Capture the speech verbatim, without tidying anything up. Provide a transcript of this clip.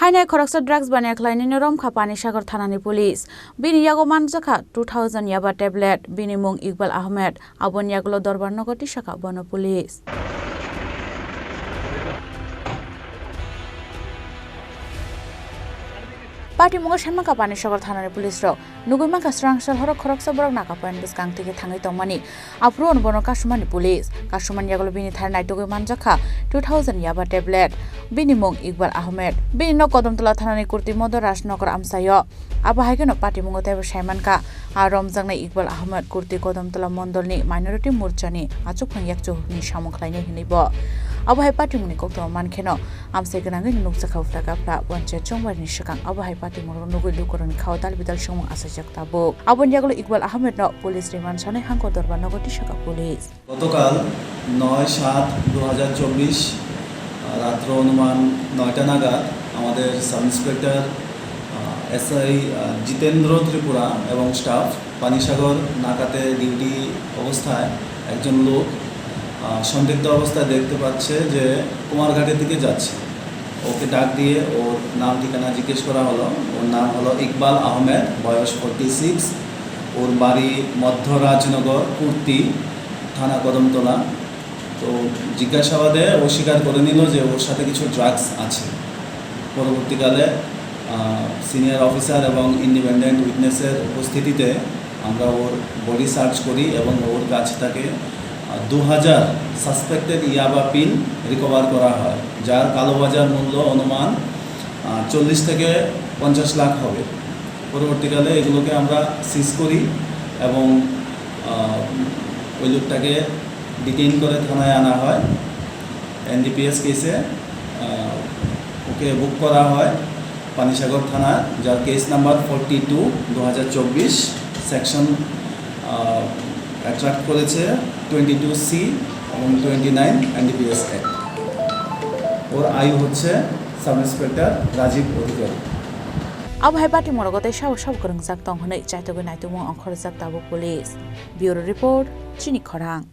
Hainai khoroksa drugs baniya khlainani romkha Panisagar thanani police. Bini yago manjakha two thousand yaba tablet. Bini mung Iqbal Ahmed. Aboni yagulo Dorbar nogo tisakha bono police. Patimungo sanmangkha Panisagar thanani police rok. Nugui mankha swrang sal horo khoroksa borok naka point bwskang theke thangwi tongmani. Aphuru bono kasumani police. Kasumani yagulo bini thani naitugwi manjakha two thousand yaba tablet. Bini mung Iqbal Ahmed. Bini nok Kodamtala thanani Kurti Modor Rajnagar amchaio. Abo hai kheno patimungo teibo saimankha. A romjaknai Iqbal Ahmed Kurti Kodamtala mondolni minority morchani achukphang yakchuhukni samung khlainai hinwi bo. Abo hai patimungni koktwma mankheno amchai gwnangwi nukjakha uphra kaphra panchayat chongbarini swkang. Abo hai patimung nugwi lukurokni khao dal bidal swngmung achaijak tabuk. Aboni yagulo Iqbal Ahmed no police remand sanai hangko Dorbar nogo tisakha police. গতকাল নয় সাত দু হাজার চব্বিশ, আহ, রাত্র অনুমান নয়টা নাগাদ আমাদের সাব ইন্সপেক্টর, আহ, এসআই, আহ, জিতেন্দ্র ত্রিপুরা এবং স্টাফ পানিসাগর নাকাতে ডিউটি অবস্থায় একজন লোক, আহ, সন্দিগ্ধ অবস্থায় দেখতে পাচ্ছে যে কুমারঘাটের দিকে যাচ্ছে। ওকে ডাক দিয়ে ওর নাম ঠিকানা জিজ্ঞেস করা হলো। ওর নাম হলো ইকবাল আহমেদ, বয়স ফর্টি সিক্স। ওর বাড়ি মধ্য রাজনগর, কুর্তি, থানা কদমতলা। তো জিজ্ঞাসাবাদে ও স্বীকার করে নিল যে ওর সাথে কিছু ড্রাগস আছে। পরবর্তীকালে, আহ, সিনিয়র অফিসার এবং ইন্ডিপেন্ডেন্ট উইটনেসের উপস্থিতিতে আমরা ওর বডি সার্চ করি এবং ওর কাছ থেকে, আহ, দু হাজার সাসপেক্টেড ইয়াবা পিল রিকভার করা হয়, যার কালোবাজার মূল্য অনুমান, আহ, চল্লিশ থেকে পঞ্চাশ লাখ হবে। পরবর্তীকালে এগুলোকে আমরা সিজ করি এবং, আহ, ওই লোকটাকে ডিটেইন করে থানায় আনা হয়। এনডিপিএস কেসে, আহ, ওকে বুক করা হয় পানিসাগর থানায়, যার কেস নাম্বার ফর্টি টু দু হাজার চব্বিশ, সেকশন, আহ, অ্যাট্রাক্ট করেছে টোয়েন্টি টু সি এবং টোয়েন্টি নাইন এনডিপিএস অ্যাক্ট। ওর আয়ু হচ্ছে সাব ইন্সপেক্টর রাজীব অধিকারী। Abo hai patimung rogo tei sabo sabo kwrwngjak tong hwnwi chaitugwi naitukmung ongkhorjak tabuk police. Bureau report, Chini Khorang.